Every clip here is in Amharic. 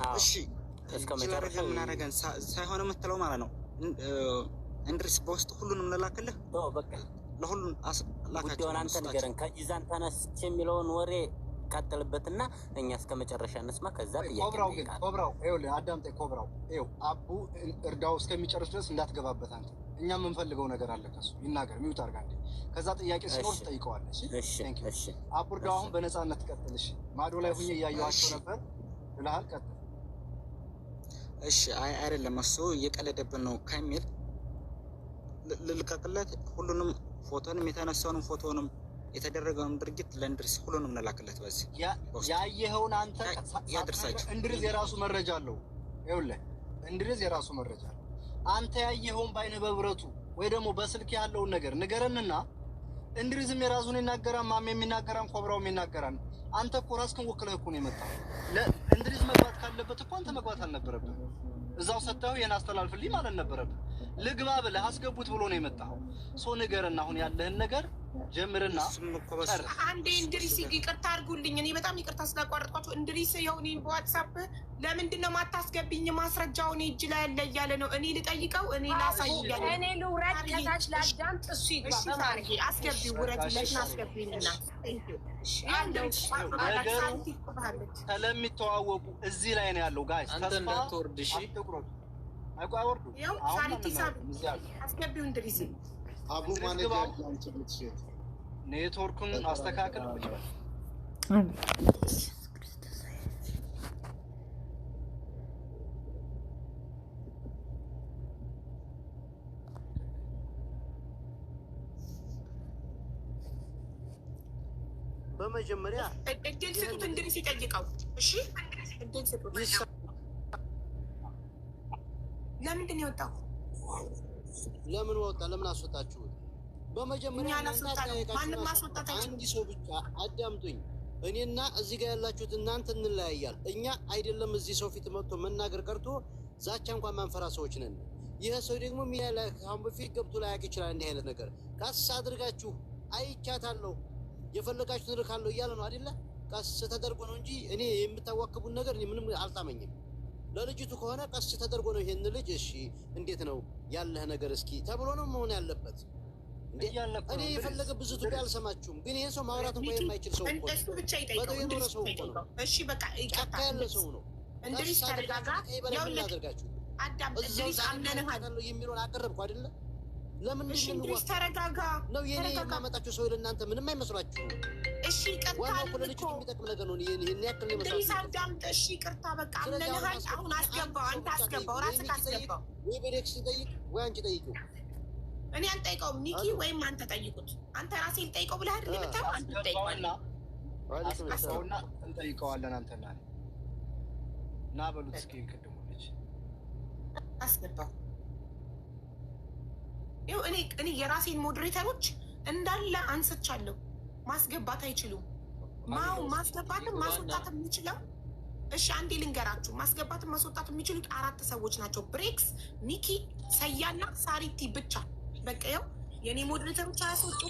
አዎ እሺ እስከ ጅል መጨረሻው አደረገን ምን አደረገን ሳይሆን የምትለው ማለት ነው። እንድሪስ በውስጥ ሁሉንም ልላክልህ፣ ተው በቃ ለሁሉም ላካቸው ጉዳዩን አንተ ስጣቸው። ንገረን። ከጂዛን ተነስቼ የሚለውን ወሬ ቀጥልበትና እኛ እስከ መጨረሻ እንስማ። ከዛ ጥያቄ ኮብራው ግን እንጠይቃለን። ኮብራው ይኸውልህ፣ አዳምጠኝ። ኮብራው ይኸው አቡ እርዳው እስከሚጨርስ ድረስ እንዳትገባበት አንተ። እኛ የምንፈልገው ነገር አለ ከሱ ይናገር። ሚውት አድርጋ እንዴ። ከዛ ጥያቄ ሲኖር እሺ ትጠይቀዋለህ። እሺ እሺ thank you። እሺ አቡ እርዳው እሺ አሁን በነፃነት ቀጥል። እሺ ማዶ ላይ ሁኜ እሺ እያየኋቸው እሺ ነበር ብለሃል። ቀጥል። እሺ፣ አይ አይደለም እሱ እየቀለደብን ነው ከሚል ልልቀቅለት። ሁሉንም ፎቶንም የተነሳውንም ፎቶንም የተደረገውንም ድርጊት ለእንድሪስ ሁሉንም እንላክለት በዚህ በውስጥ ያየኸውን አንተ ያድርሳችሁ። እንድሪስ የራሱ መረጃ አለው። ይኸውልህ እንድሪስ የራሱ መረጃ አለው። አንተ ያየኸውን በአይንህ በብረቱ ወይ ደግሞ በስልክ ያለውን ነገር ንገረንና እንድሪስም የራሱን ይናገራል፣ ማሜ የሚናገራን፣ ኮብራውም ይናገራል። አንተ እኮ ራስህን ወክለህ እኮ ነው የመጣው። ለእንድሪስ መግባት ካለበት እኮ አንተ መግባት አልነበረብህ። እዛው ሰጥተኸው ይሄን አስተላልፍልኝ ማለት ነበረብህ። ልግባ ብለህ አስገቡት ብሎ ነው የመጣኸው። So ንገረን አሁን ያለህን ነገር ጀምርና እሱም እኮ በሱ ጨርስ። አንዴ እንድሪስ ይቅርታ አድርጉልኝ። እኔ በጣም ይቅርታ ስላቋረጥኳቸው። እንድሪስ ይኸው እኔን በዋትሳፕ ለምንድን ነው ማታስገብኝ? ማስረጃው እኔ እጅ ላይ ያለ እያለ ነው። እኔ ልጠይቀው፣ እኔ ላሳይ እያለ ነው። እኔ ልውረድ፣ ሳርዬ፣ ከታች እሺ ላዳምጥ፣ እሱ ይግባ። እሺ፣ በማርያም ሳርዬ አስገቢው፣ ውረጅለትና አስገቢኝና አለው ነገሩ ሳንቲ ትባለች። ስለሚተዋወቁ እዚህ ላይ ነው ያለው። Guys አንተ ተስፋ እንዳትወርድ እሺ። አትቁረጡ። አይቆ አይወርዱም። ይኸው አሁን ሳሪቲ ማንም ሳብ አይወርድም። እዚህ አሉ። አስገቢው እንድሪስ። አቡ እንድሪስ ማኔጀር ግባ። አንቺ ብትሽት ኔትወርኩን አስተካክል። ቁጭ በል። ኢየሱስ ክርስቶስ። በመጀመሪያ እድል ስጡት እንድሪስ ይጠይቀው። እሺ እድል ስጡት። ለምንድን ነው የወጣው? ለምን ወጣ? ለምን አስወጣችሁት? በመጀመሪያ እኛ እናንተ አላስወጣንም። አጠያየቃችሁን ማንም ማስወጣት አይችልም። አንድ ሰው ብቻ አዳምጡኝ። እኔና እዚህ ጋር ያላችሁት እናንተ እንለያያል። እኛ አይደለም እዚህ ሰው ፊት መጥቶ መናገር ቀርቶ ዛቻ እንኳን ማንፈራ ሰዎች ነን። ይህ ሰው ደግሞ ሚዲያ ላይ ከአሁን በፊት ገብቶ ላያውቅ ይችላል። እንዲህ አይነት ነገር ቀስ አድርጋችሁ አይቻታለሁ፣ የፈለጋችሁትን እልካለሁ እያለ ነው አይደለ? ቀስ ተደርጎ ነው እንጂ እኔ የምታዋክቡን ነገር እኔ ምንም አልጣመኝም። ለልጅቱ ከሆነ ቀስ ተደርጎ ነው ይሄን ልጅ እሺ፣ እንዴት ነው ያለህ ነገር እስኪ ተብሎ ነው መሆን ያለበት። እንዴ እያለ እኮ እኔ ነው እንድሪስ። የፈለገ ብዙ ትቢ አልሰማችሁም፣ ግን ይሄን ሰው ማውራት እንኳን የማይችል ሰው እኮ እሱ ነው። ብቻ ይጠይቀው፣ በተው የኖረ እንድሪስ ሰው ብቻ እኮ ነው። ይጠይቀው። እሺ በቃ ይቅርታ ጫካ ያለ እንድሪስ፣ ሰው ነው። እንድሪስ ቀስ ተረጋጋ። አድርጋችሁ ከይ በላይ ምን ይኸውልህ ላደርጋችሁ? አዳም፣ እዛው እንድሪስ ዛሬ አምነንሃል። አመጣለሁ የሚለውን አቀረብኩ አይደለ? ለምን እሺ እንድሪስ ተረጋጋ፣ ነው የኔ ተረጋጋ። የማመጣችሁ ሰው ለእናንተ ምንም አይመስላችሁም። እሺ ይቅርታ ዋናው እኮ አልን ለልጅቱ እኮ የሚጠቅም ነገር ነው። ይሄን ያክል ነው እንድሪስ የመስላችሁ። አዳምጥ። እሺ ይቅርታ በቃ ስለዚህ አሁን አምነንሃል። አሁን አስገቡትና አንድ አስገባው፣ ሰው አንተ ብቻ አስገባው፣ ጠይቁ። ወይ ራስህ ሚኪ ጠይቅ፣ አስገባው። ወይ በዴክስ ጠይቅ፣ ወይ አንቺ ጠይቂው። እኔ አልጠይቀውም። ሚኪ አሉ ወይም አንተ ጠይቁት። አንተ ራሴ ልጠይቀው ብለህ አይደል የመጣኸው? አንተ አስገባውና ትጠይቀዋለህ። ወአለይኩም ሰላም። አስገባውና እንጠይቀዋለን። አንተና እኔ ና በሉት እስኪ ቅድሙ ልጅ አስገባው። ይኸው እኔ የራሴን moderator ኦች እንዳለ አንስቻለሁ። ማስገባት አይችሉም። ማው ማስገባትም ይግባና ማስወጣት የሚችለው እሺ፣ አንዴ ልንገራችሁ። ማስገባትም ማስወጣት የሚችሉት አራት ሰዎች ናቸው። ብሬክስ፣ ሚኪ፣ ሰያና ሳሪቲ ብቻ። በቃ ይኸው የእኔ moderator ኦች አያስወጡ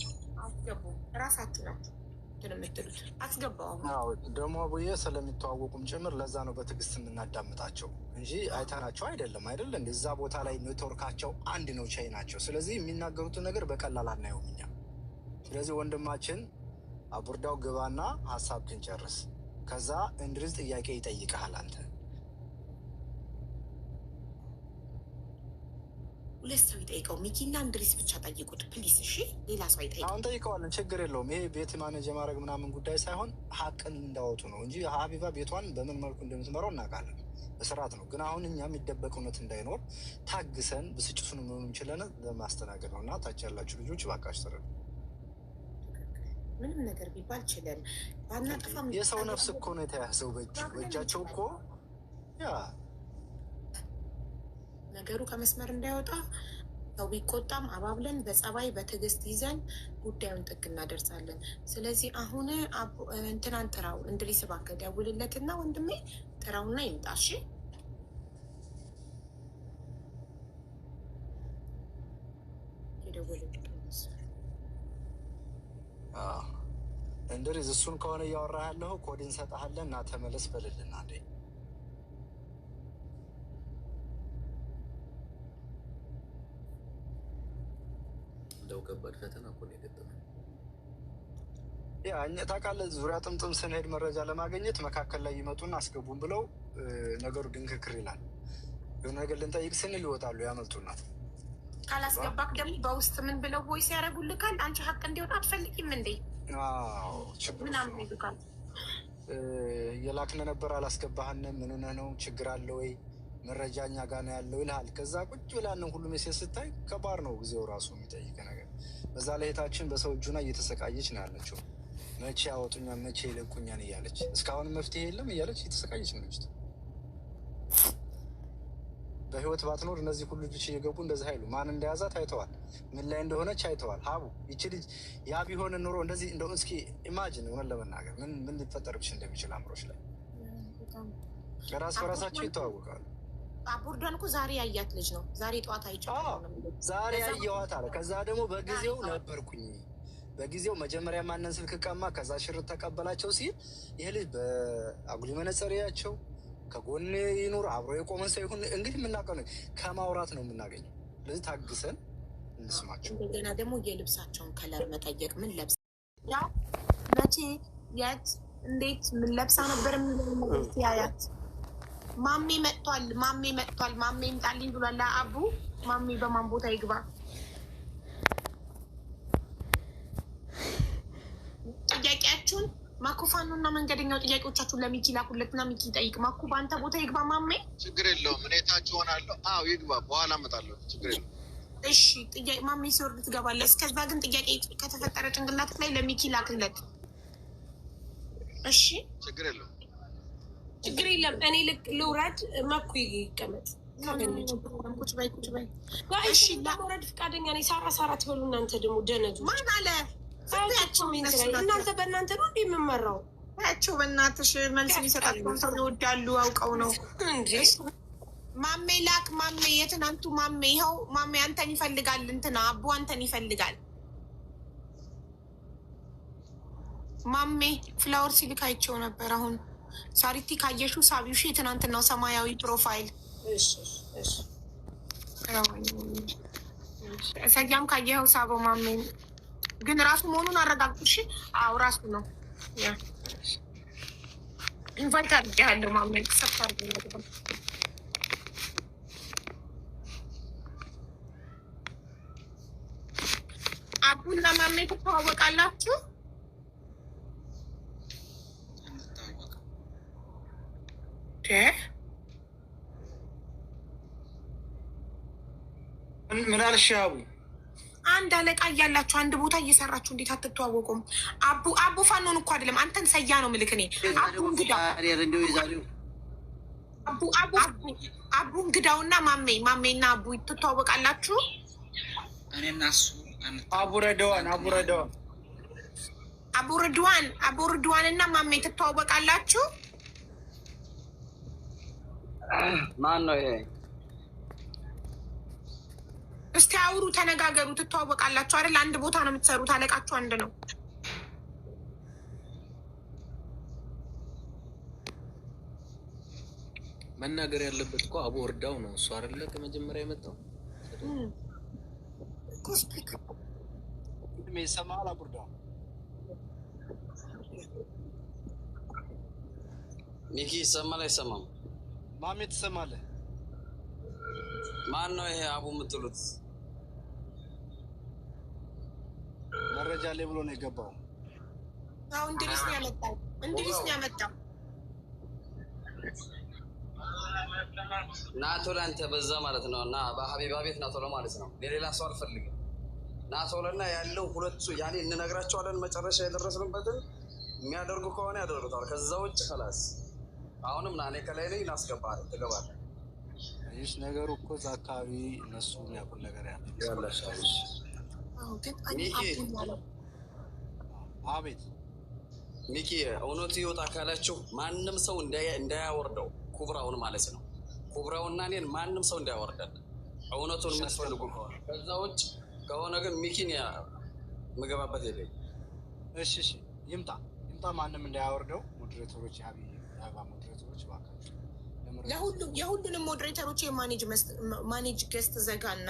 አስገቡ። ራሳችሁ ናችሁ እንትን የምትሉት። አስገባው አሁን አዎ ደግሞ አቡዬ ስለሚተዋወቁም ጭምር ለዛ ነው በትዕግስት የምናዳምጣቸው እንጂ አይተናቸው አይደለም። አይደል እንደ እዛ ቦታ ላይ ኔትወርካቸው አንድ ነው፣ ቻይ ናቸው። ስለዚህ የሚናገሩትን ነገር በቀላል አናየውም እኛ። ስለዚህ ወንድማችን አቡርዳው ግባና ሀሳብህን ጨርስ። ከዛ እንድሪስ ጥያቄ ይጠይቅሃል። አንተ ሁለት ሰው ይጠይቀው። ሚኪና እንድሪስ ብቻ ጠይቁት please። እሺ፣ ሌላ ሰው አይጠይቅም። አሁን ጠይቀዋለን፣ ችግር የለውም። ይሄ ቤት manage የማድረግ ምናምን ጉዳይ ሳይሆን ሀቅን እንዳወጡ ነው እንጂ ሀቢባ ቤቷን በምን መልኩ እንደምትመራው እናውቃለን፣ በስርዓት ነው። ግን አሁን እኛ የሚደበቅ እውነት እንዳይኖር ታግሰን ብስጭቱን ምኑን ችለን ለማስተናገድ ነው። እና ታች ያላችሁ ልጆች እባካችሁ ተረዱ። ምንም ነገር ቢባል ችለን ባናጠፋም የሰው ነፍስ እኮ ነው የተያዘው በእጁ በእጃቸው እኮ ያ ነገሩ ከመስመር እንዳይወጣ ሰው ቢቆጣም አባብለን በጸባይ በትዕግስት ይዘን ጉዳዩን ጥግ እናደርሳለን። ስለዚህ አሁን እንትናን ጥራው፣ እንድሪስ እባክህ ደውልለትና ወንድሜ ጥራውና ይምጣ። እሺ የደወለለት መሰለኝ። አዎ። እንድሪስ እሱን ከሆነ እያወራህ ያለኸው ኮድ እንሰጥሃለን እና ተመለስ በልልን አንዴ። እንደው ከባድ ፈተና እኮ ነው የገጠመን። ያ እኛ ታውቃለህ፣ ዙሪያ ጥምጥም ስንሄድ መረጃ ለማግኘት መካከል ላይ ይመጡና አስገቡን ብለው ነገሩ ድንክክር ይላል። የሆነ ነገር ልንጠይቅ ስንል ይወጣሉ፣ ያመልጡናል። ካላስገባክ ደግሞ በውስጥ ምን ብለው voice ያደርጉልካል። አንቺ ሀቅ እንዲወጣ አትፈልጊም እንዴ አዎ ችግሩ እሱ ምናምን ነው። ይሉካል። የላክነ ነበር አላስገባህንም፣ ምን ሆነህ ነው? ችግር አለ ወይ? መረጃ እኛ ጋር ነው ያለው ይልሃል። ከዛ ቁጭ ብለህ ያንን ሁሉ message ስታይ ከባድ ነው ጊዜው ራሱ የሚጠይቅ ነገር። በዛ ላይ እህታችን በሰው እጁና እየተሰቃየች ነው ያለችው። መቼ ያወጡኛል፣ መቼ ይለቁኛል እያለች እስካሁን መፍትሄ የለም እያለች እየተሰቃየች ነው ልጅቷ። በህይወት ባትኖር እነዚህ ሁሉ ልጆች እየገቡ እንደዚህ አይሉ። ማን እንደያዛት አይተዋል፣ ምን ላይ እንደሆነች አይተዋል። ሀቡ ይቺ ልጅ ያ ቢሆን ኑሮ እንደዚህ እንደው እስኪ imagine እውነት ለመናገር ምን ምን ሊፈጠርብሽ እንደሚችል አእምሮች ላይ ራስ በራሳቸው ይተዋወቃሉ። አቦርዷን እኮ ዛሬ ያያት ልጅ ነው። ዛሬ ጠዋት አይቻለሁ ነው የሚለው። ዛሬ ለዛ ያየኋት አለ። ከዛ ደግሞ በጊዜው ነበርኩኝ በጊዜው መጀመሪያ ማንን ስልክ ቀማ፣ ከዛ ሽርጥ ተቀበላቸው ሲል ይህ ልጅ በአጉሊ መነጽር ያቸው ከጎን ይኑር አብሮ የቆመን ሰው ይሁን እንግዲህ የምናውቀው ነው፣ ከማውራት ነው የምናገኘው። ስለዚህ ታግሰን እንስማቸው። እንደገና ደግሞ የልብሳቸውን color መጠየቅ፣ ምን ለብሳ፣ ያው መቼ፣ የት፣ እንዴት፣ ምን ለብሳ ነበር የሚለውን ነገር ሲያያት ማሜ መጥቷል፣ ማሜ መጥቷል፣ ማሜ ይምጣልኝ ብሏል አቡ። ማሜ በማን ቦታ ይግባ? ጥያቄያችሁን ማኩፋኑና መንገደኛው ጥያቄዎቻችሁን ለሚኪ ላኩለትና ሚኪ ይጠይቅ። ማኩ በአንተ ቦታ ይግባ ማሜ። ችግር የለውም። እኔ ታች እሆናለሁ። አዎ ይግባ፣ በኋላ እመጣለሁ። ችግር የለውም። እሺ ጥያቄ ማሜ ሲወርድ ትገባለህ። እስከዛ ግን ጥያቄ ከተፈጠረ ጭንቅላት ላይ ለሚኪ ላክለት። እሺ ችግር የለውም። ችግር የለም። እኔ ልክ ልውረድ፣ መኩ ይቀመጥ ካገኘች። ቁጭ በይ ቁጭ በይ። እሺ ለመውረድ ፈቃደኛ ነኝ። ሳራ ሳራ ትበሉ እናንተ ደግሞ ደነዞች። ማን አለ? አያቸው comment ላይ እናንተ በእናንተ ነው እንዴ የምመራው? ያቸው በእናትሽ መልስ የሚሰጣቸውን ሰው ይወዳሉ አውቀው ነው እንዴ። ማሜ ላክ ማሜ፣ የትናንቱ ማሜ ይኸው ማሜ አንተን ይፈልጋል። እንትና አቡ አንተን ይፈልጋል። ማሜ flower ሲልክ አይቼው ነበር። አሁን ሳሪቲ ካየሹ ሳቢውሽ የትናንትናው ሰማያዊ profile እሺ እሺ ሰያም ካየኸው ሳበው። ማሜ ግን ራሱ መሆኑን አረጋግጡ። እሺ አዎ ራሱ ነው። Yeah invite አድርጌሃለሁ ማሜ accept አድርጌሃለሁ። አቡና ማሜ ትተዋወቃላችሁ? አንተዋወቅም። ምን አልሽ አቡ? አንድ አለቃ እያላችሁ አንድ ቦታ እየሰራችሁ እንዴት አትተዋወቁም? አቡ አቡ ፋኖን እኮ አይደለም አንተን ሰያ ነው ምልክ እኔ አቡ እንግዳ አቡ አቡ አቡ እንግዳውና ማሜ ማሜና አቡ ትተዋወቃላችሁ? እኔና እሱ አቡ ረደዋን አቡ ረደዋን አቡ ርድዋን አቡ ርድዋን እና ማሜ ትተዋወቃላችሁ? ማን ነው ይሄ? እስቲ አውሩ፣ ተነጋገሩ። ትተዋወቃላችሁ አይደል? አንድ ቦታ ነው የምትሰሩት፣ አለቃችሁ አንድ ነው። መናገር ያለበት እኮ አቡ እርዳው ነው። እሱ አይደለ ከመጀመሪያ የመጣው። ይሰማሃል? አቡርዳ ሚኪ ይሰማል አይሰማም? ማሜ ትሰማለህ? ማን ነው ይሄ አቡ የምትሉት? መረጃ ላይ ብሎ ነው የገባው። አሁ እንድሪስ ነው ያመጣው። እንድሪስ ነው ያመጣው። ና ቶሎ አንተ በዛ ማለት ነው። እና በሀቢባ ቤት ና ቶሎ ማለት ነው። የሌላ ሰው አልፈልግም። ና ቶሎና ያለው ሁለቱ ያኔ እንነግራቸዋለን። መጨረሻ የደረስንበትን የሚያደርጉ ከሆነ ያደርጉታል። ከዛ ውጭ خلاص አሁንም ና እኔ ከላይ ነኝ፣ እናስገባ ትገባለህ። ይህ ነገሩ እኮ እዛ አካባቢ እነሱ የሚያውቁት ነገር ያለ ግን ሚኪ አቤት ሚኪ፣ እውነቱ ይወጣ ካላችሁ ማንም ሰው እንዳያወርደው ኩብራውን ማለት ነው። ኩብራውና እኔን ማንም ሰው እንዳያወርደን እውነቱን የምትፈልጉ ከሆነ። ከዛ ውጭ ከሆነ ግን ሚኪን ምገባበት የለኝም። እሺ እሺ፣ ይምጣ ይምጣ፣ ማንም እንዳያወርደው። moderator ኦች፣ የሀቢባ moderator ኦች እባካችሁ። ለሁሉም የሁሉንም moderator ኦች የ manage guest ዘጋና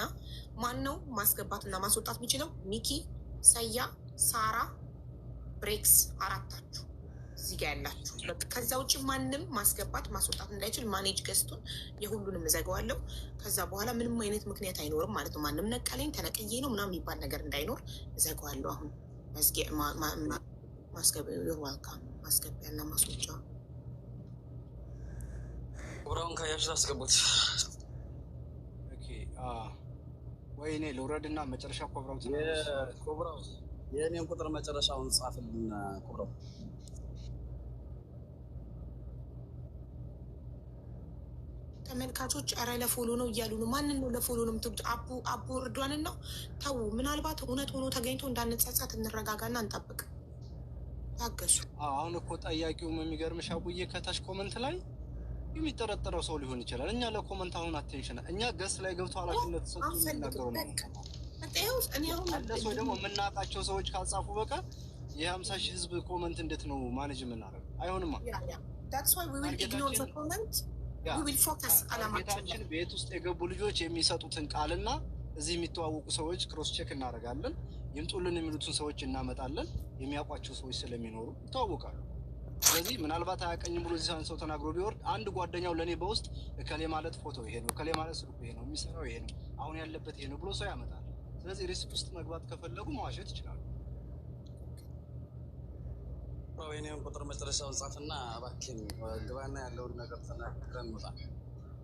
ማን ነው ማስገባትና ማስወጣት የሚችለው? ሚኪ፣ ሰያ፣ ሳራ፣ ብሬክስ አራታችሁ እዚህ ጋ ያላችሁ። በቃ ከዛ ውጭ ማንም ማስገባት ማስወጣት እንዳይችል manage guest ኡን የሁሉንም እዘጋዋለሁ። ከዛ በኋላ ምንም አይነት ምክንያት አይኖርም ማለት ነው። ማንም ነቀለኝ ተነቅዬ ነው ምናምን የሚባል ነገር እንዳይኖር እዘጋዋለሁ። አሁን welcome ማስገቢያና ማስወጫ ኮብራውን ካያችሁ አስገቡት። Okay፣ ወይ እኔ ልውረድና መጨረሻ ኮብራው ኮብራው የእኔን ቁጥር መጨረሻውን ጻፍልን። ኮብራው ተመልካቾች ኧረ ለ follow ነው እያሉ ነው። ማንን ነው ለ follow ነው የምትሉት? አቡ እርዷንን ነው? ተዉ። ምናልባት እውነት ሆኖ ተገኝቶ እንዳንጸጸት እንረጋጋና እንጠብቅ። ታገሱ። አሁን እኮ ጠያቂውም የሚገርምሽ አቡዬ ከታች comment ላይ የሚጠረጠረው ሰው ሊሆን ይችላል። እኛ ለ comment አሁን attention እኛ guest ላይ ገብቶ ኃላፊነት ሰጥቶ የሚናገሩ ነው አለ ሰው ደግሞ የምናውቃቸው ሰዎች ካልጻፉ በቀር የ50,000 ህዝብ comment እንዴት ነው manage የምናደርገው? አይሆንማ። Target ኣችን ቤት ውስጥ የገቡ ልጆች የሚሰጡትን ቃልና እዚህ የሚተዋወቁ ሰዎች cross check እናደርጋለን። ይምጡልን የሚሉትን ሰዎች እናመጣለን። የሚያውቋቸው ሰዎች ስለሚኖሩ ይተዋወቃሉ። ስለዚህ ምናልባት አያቀኝም ብሎ እዚህ ሰው ተናግሮ ቢወርድ አንድ ጓደኛው ለእኔ በውስጥ እከሌ ማለት ፎቶ ይሄ ነው፣ እከሌ ማለት ስልኩ ይሄ ነው፣ የሚሰራው ይሄ ነው፣ አሁን ያለበት ይሄ ነው ብሎ ሰው ያመጣል። ስለዚህ risk ውስጥ መግባት ከፈለጉ መዋሸት ይችላሉ። የእኔን ቁጥር መጨረሻውን ጻፍና እባክህን ግባና ያለውን ነገር ተናግረን እንውጣ።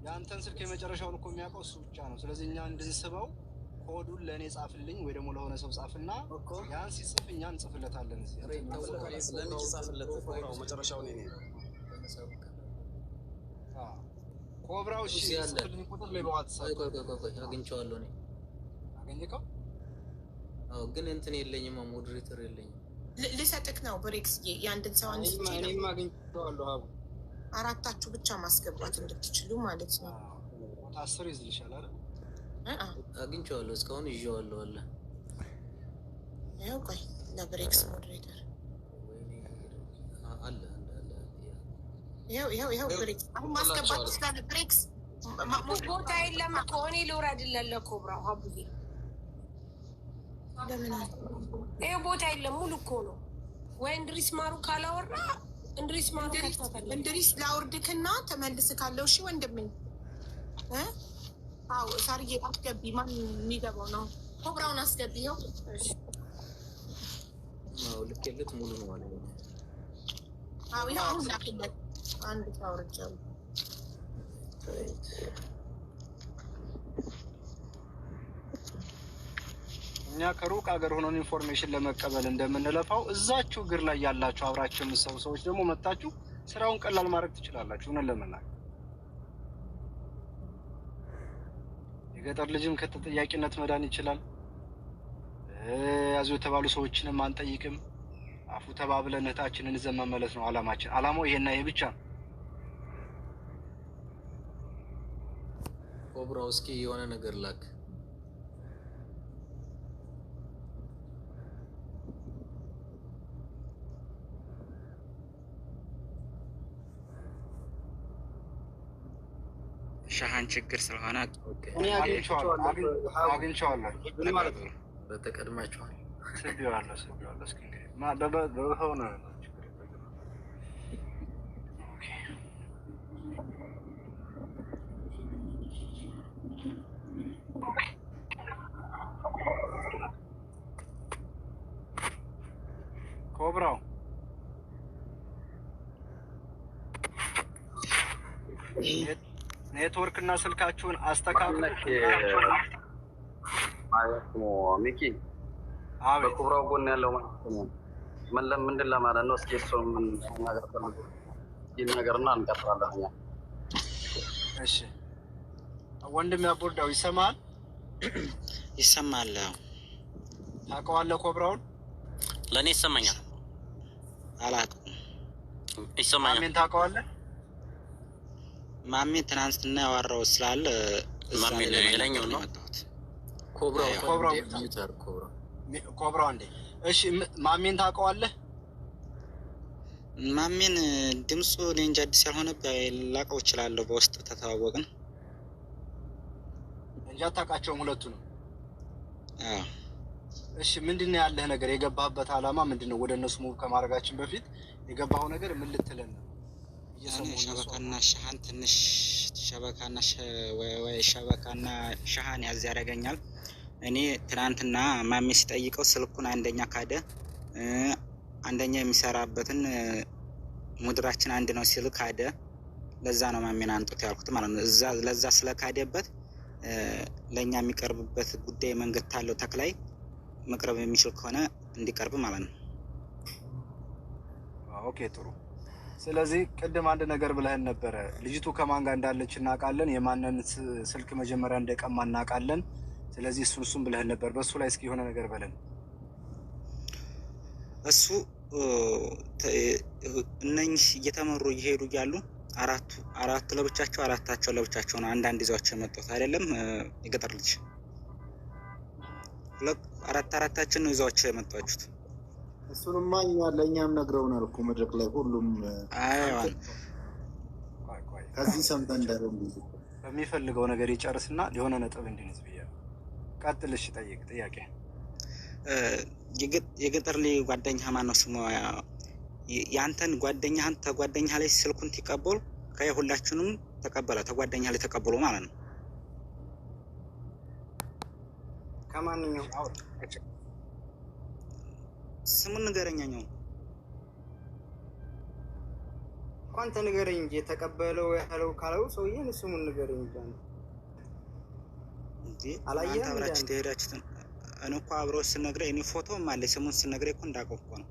የአንተን ስልክ የመጨረሻውን እኮ የሚያውቀው እሱ ብቻ ነው። ስለዚህ እኛ እንድንስበው ኮዱን ለእኔ ጻፍልኝ ወይ ደግሞ ለሆነ ሰው ጻፍና ያን ሲጽፍ እኛ እንጽፍለታለን። እዚህ ለሚኪ ጻፍለት ኮብራው መጨረሻውን የእኔ ኮብራው። እሺ ጽፍልኝ ቁጥር ላይ በዋትሳፕ አግኝቼዋለሁ። እኔ አገኘከው? አዎ፣ ግን እንትን የለኝም፣ moderator የለኝም። ልሰጥክ ነው ብሬክስዬ፣ የአንድን ሰው አንስቼ ነው። እኔም አግኝቼዋለሁ። ሀቡ አራታችሁ ብቻ ማስገባት እንድትችሉ ማለት ነው። 10 ይዝልሻል አይደል? አግኝቼዋለሁ። እስካሁን ይዤዋለሁ አለ። ይኸው ቆይ ለብሬክስ moderator አለ አለ። ይኸው ይኸው ይኸው ብሬክስ አሁን ማስገባት ትችላለህ። ብሬክስ ቦታ የለም እኮ እኔ ልውረድለት ለኮብራው ሀቡዬ። ለምን አለ ይኸው ቦታ የለም ሙሉ እኮ ነው። ወይ እንድሪስ ማሩ ካላወራ እንድሪስ ማሩ ከተፈለገ እንድሪስ ላውርድክና ተመልስ ካለው እሺ ወንድሜ። አዎ ሳርዬ አስገቢ። ማን የሚገባው ነው? ኮብራውን አስገቢ። ይኸው አዎ ልኬለት ሙሉ ነው አለ። አዎ ይኸው አሁን ላክለት። አንድ ታውርጃለሁ። እኛ ከሩቅ ሀገር ሆነን information ለመቀበል እንደምንለፋው እዛችሁ እግር ላይ ያላችሁ አብራችሁ የምትሰሩ ሰዎች ደግሞ መጣችሁ ስራውን ቀላል ማድረግ ትችላላችሁ። እውነት ለመናገር የገጠር ልጅም ከተጠያቂነት መዳን ይችላል። ያዙ የተባሉ ሰዎችንም አንጠይቅም። አፉ ተባብለን እህታችንን ይዘን መመለስ ነው አላማችን። አላማው ይሄና ይሄ ብቻ ነው። ኮብራው እስኪ የሆነ ነገር ላክ። ሻሃን ችግር ስለሆነ አግኝቼዋለሁ። በተቀድማችኋል። ስቤዋለሁ ስቤዋለሁ። እስኪ እንግዲህ በሆነ ኮብራው ኔትወርክ እና ስልካችሁን አስተካክሉ። ማለት ነው ሚኪ፣ በኩብራው ጎን ያለው ማለት ነው። ምንድን ለማለት ነው? እስኪ እሱ ምን ነገር ፈልጎ ይናገርና እንቀጥላለን እኛ። እሺ ወንድም ያቦርዳው ይሰማል? ይሰማል። ታውቀዋለህ ኮብራውን? ለእኔ ይሰማኛል። አላውቅም። ይሰማኛል። ማሜን ታውቀዋለህ? ማሜ ትናንትና ያወራው ስላለ እዛ ማሜ ላይ ለመናገር ሌላኛው ነው ነው። የመጣሁት። ኮብራው ኮብራው mute አድርግ። ኮብራው ኮብራው አንዴ። እሺ ማሜን ታውቀዋለህ? ማሜን ድምፁ እኔ እንጃ አዲስ ያልሆነ ላቀው እችላለሁ። በውስጥ ተተዋወቅን። እንጂ አታውቃቸውም ሁለቱንም። አዎ። እሺ፣ ምንድን ነው ያለህ ነገር? የገባህበት አላማ ምንድን ነው? ወደ እነሱ move ከማድረጋችን በፊት የገባኸው ነገር ምን ልትለን ነው? እኔ እየሰሙ እነሱ ሸበካና ሻሃን ትንሽ ሸበካና ወይ ሸበካና ሻሃን ያዝ ያደርገኛል። እኔ ትናንትና ማሜ ሲጠይቀው ስልኩን አንደኛ ካደ፣ አንደኛ የሚሰራበትን ሙድራችን አንድ ነው ሲል ካደ። ለዛ ነው ማሜን አንጡት ያልኩት ማለት ነው። እዛ ለዛ ስለካደበት ለእኛ የሚቀርብበት ጉዳይ መንገድ ታለው ተክላይ መቅረብ የሚችል ከሆነ እንዲቀርብ ማለት ነው። Okay፣ ጥሩ። ስለዚህ ቅድም አንድ ነገር ብለህን ነበረ። ልጅቱ ከማን ጋር እንዳለች እናውቃለን። የማንን ስልክ መጀመሪያ እንደቀማ እናውቃለን። ስለዚህ እሱን እሱን ብለህን ነበር። በእሱ ላይ እስኪ የሆነ ነገር በለን። እሱ እነኝህ እየተመሩ እየሄዱ እያሉ አራቱ አራቱ ለብቻቸው አራታቸው ለብቻቸው ነው አንዳንድ ይዟቸው የመጡት አይደለም። የገጠር ልጅ አራት አራታችን ነው ይዟቸው የመጧችሁት። እሱንማ እኛ ለእኛም ነግረውናል እኮ መድረክ ላይ ሁሉም። አይዋን ቆይ ቆይ፣ ከዚህ ሰምተን እንዳይሆን ብዙ በሚፈልገው ነገር ይጨርስና የሆነ ነጥብ እንድንይዝ ብዬ ነው። ቀጥል። እሺ፣ ጠይቅ ጥያቄ። የገጠር ልጅ ጓደኛ ማነው ስሙ? የአንተን ጓደኛህን ተጓደኛ ላይ ስልኩን ሲቀበሉ ከሁላችንም ተቀበለ፣ ተጓደኛ ላይ ተቀብሎ ማለት ነው። ከማንኛውም ስሙን ንገረኛኛው። እኮ አንተ ንገረኝ እንጂ፣ የተቀበለው ያለው ካለው ሰውዬን ስሙን ንገረኝ እንጂ አንተ። እንዴ አላየህም እናንተ እንዴ አብራችሁ አንተ? ተሄዳችሁትን እኔ እኮ አብረው ስነግረህ እኔ ፎቶም አለ፣ ስሙን ስነግረህ እኮ እንዳውቀው እኮ ነው።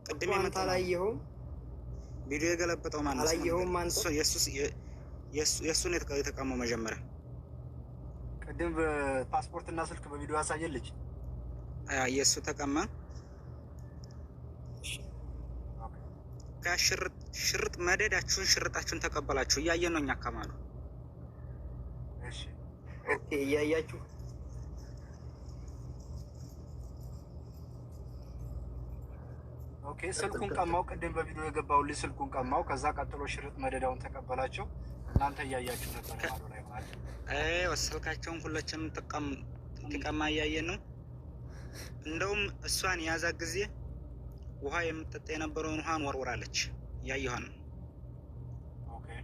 ቅድም እኮ አንተ የመጣው ማን ነው? አላየኸውም? ቪዲዮ የገለበጠው ማን ነው? ስሙን አላየኸውም ንገረኝ። አንተ? የእሱን የተቀማው መጀመሪያ። ቅድም በፓስፖርት እና ስልክ በቪዲዮ ያሳየን ልጅ። የእሱ ተቀማ። ከሽርጥ ሽርጥ መደዳችሁን ሽርጣችሁን ተቀበላችሁ፣ እያየን ነው እኛ ከማሉ። እሺ። Okay፣ እያያችሁ። Okay፣ ስልኩን ቀማው። ቅድም በቪዲዮ የገባው ልጅ ስልኩን ቀማው። ከዛ ቀጥሎ ሽርጥ መደዳውን ተቀበላቸው። እናንተ እያያችሁ ነበር ማዶ ላይ ማለት ነው። አይዋ፣ ስልካቸውን ሁላችንም ተቀማ፣ እያየን ነው። እንደውም እሷን የያዛ ጊዜ ውሃ የምጠጣ የነበረውን ውሃን ወርውራለች። እያየኋን ነው። Okay።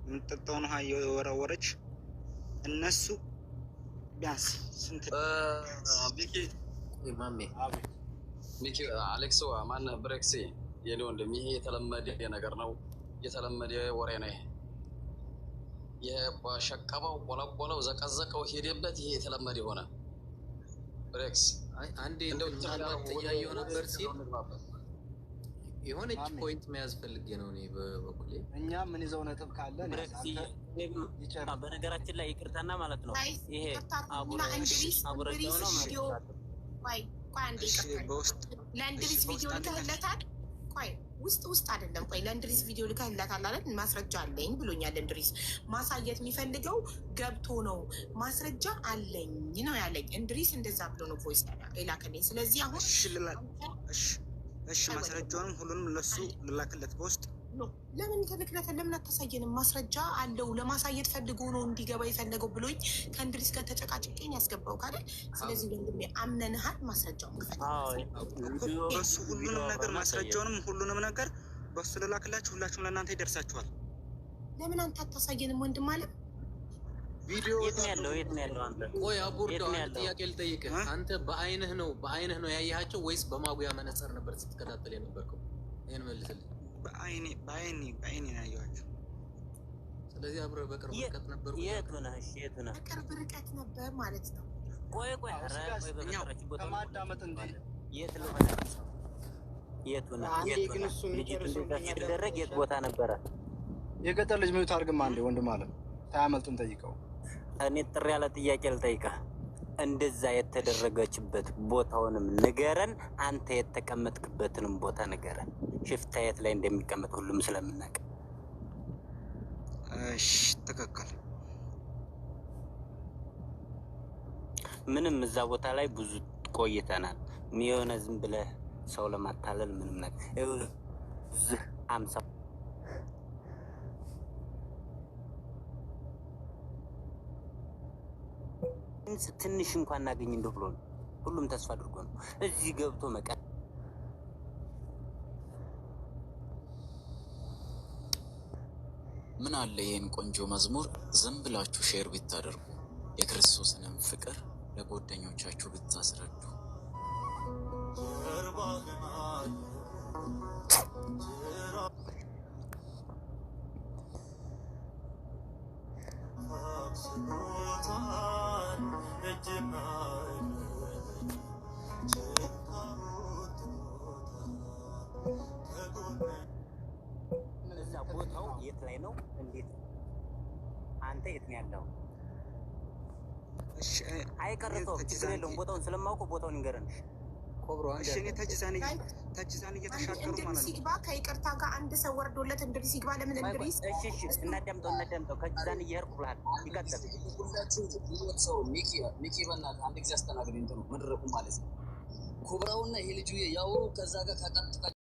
የምትጠጣውን ውሃ እየወረወረች እነሱ ቢያንስ ስንት ሚኪ። ማሜ። አቤት። ሚኪ፣ አሌክስ፣ ማነህ፣ ብሬክሲ የኔ ወንድም፣ ይሄ የተለመደ ነገር ነው፣ የተለመደ ወሬ ነው። ይሄ ሸቀበው፣ ቆለቆለው፣ ዘቀዘቀው፣ ሄደበት። ይሄ የተለመደ ሆነ። ብሬክስ። አይ አንዴ እንደው እንትን ምናልባት እያየሁ ነበር ሲል የሆነች ማሜ። point መያዝ ፈልጌ ነው እኔ በበኩሌ። እኛ ምን ይዘው ነጥብ ካለ ብሬክስ። አንተ ይጨርስ። በነገራችን ላይ ይቅርታና ማለት ነው guys፣ ይሄ ይቅርታ አቡረ እና እንድሪስ አቡረዳው እንድሪስ ነው ቪዲዮ ማለት ነው። ቆይ ቆይ አንዴ። እሺ። ይቅርታ። በውስጥ ለእንድሪስ እሺ፣ ቪዲዮ በውስጥ አንድ ልከህለታል? ቆይ፣ ውስጥ ውስጥ አይደለም። ቆይ፣ ለእንድሪስ ቪዲዮ ልከህለታል አይደል? ማስረጃ አለኝ ብሎኛል። እንድሪስ ማሳየት የሚፈልገው ገብቶ ነው። ማስረጃ አለኝ ነው ያለኝ። እንድሪስ እንደዛ ብሎ ነው voice የላከልኝ። ስለዚህ አሁን እሺ እሺ እሺ፣ ማስረጃውንም ሁሉንም ለሱ ልላክለት በውስጥ። No፣ ለምን ተልክለተ ለምን አታሳየንም? ማስረጃ አለው፣ ለማሳየት ፈልጎ ነው እንዲገባ የፈለገው ብሎኝ ከእንድሪስ ጋር ተጨቃጭቄን ያስገባው ካለ፣ ስለዚህ ወንድሜ አምነንሃል። ማስረጃውን ክፈል። በሱ ሁሉንም ነገር ማስረጃውንም ሁሉንም ነገር በሱ ልላክላችሁ፣ ሁላችሁም ለእናንተ ይደርሳችኋል። ለምን አንተ አታሳየንም ወንድም አለ? ቪዲዮ የት ነው ያለው? የት ነው ያለው አንተ? ቆይ የት አቡርዳው ነው አንድ ያለው? ጥያቄ ልጠይቅህ። አንተ በአይንህ ነው ያየሃቸው ወይስ በማጉያ መነጽር ነበር ስትከታተል የነበርከው? ይህን መልስልኝ። በአይኔ በአይኔ በአይኔ ነው ያየኋቸው። ስለዚህ አብረህ በቅርብ ርቀት ነበርኩ። የት ሆነህ? እሺ፣ የት ሆነህ? በቅርብ ርቀት ነበር ማለት ነው። ቆይ ቆይ፣ ኧረ ቆይ፣ በፈጠራችሁ ቦታ ከማዳመጥ እንዲ የት ልሆነ? የት ሆነህ? አንዴ የት ግን ሆነህ? እሱ ልጅቱ የሚጨርሰው እንደዛ ስትደረግ የት ቦታ ነበረ? የገጠር ልጅ mute አድርግማ አንዴ ወንድም አለ፣ ሳያመልጥን ጠይቀው። እኔ ጥሪ ያለ ጥያቄ ልጠይቅህ። እንደዛ የተደረገችበት ቦታውንም ንገረን፣ አንተ የተቀመጥክበትንም ቦታ ንገረን። ሽፍታ የት ላይ እንደሚቀመጥ ሁሉም ስለምናውቅ። እሺ፣ ትክክል። ምንም እዛ ቦታ ላይ ብዙ ቆይተናል። የሆነ ዝም ብለህ ሰው ለማታለል ምንም ነገር እዚህ 50 ትንሽ እንኳን እናገኝ እንደው ብሎ ነው። ሁሉም ተስፋ አድርጎ ነው እዚህ ገብቶ መቀ ምን አለ ይህን ቆንጆ መዝሙር ዝም ብላችሁ share ብታደርጉ፣ የክርስቶስንም ፍቅር ለጓደኞቻችሁ ብታስረዱ። እዛ ቦታው የት ላይ ነው? እንዴት አንተ የት ነው ያለው? አይቀርተውም፣ ችግር የለውም። ቦታውን ስለማውቀው ቦታውን ይንገረን። እሺ እኔ ተጅዛን እየተሻገሩ እንድሪስ ማለት ነው። ይግባ ከይቅርታ ጋር አንድ ሰው ወርዶለት እንድሪስ ይግባ። ለምን እንድሪስ? እሺ እሺ፣ እናዳምጠው እናዳምጠው። ከጅዛን እየሄድኩ ብለሃል። ይቀጥል። ሁላችሁ ሰው ሚኪ ሚኪ፣ በእናትህ አንድ ጊዜ አስተናግድ እንትኑ መድረኩ ማለት ነው። ኩብራውና ይሄ ልጁ ያወሩ ከዛ ጋር ከቀጥ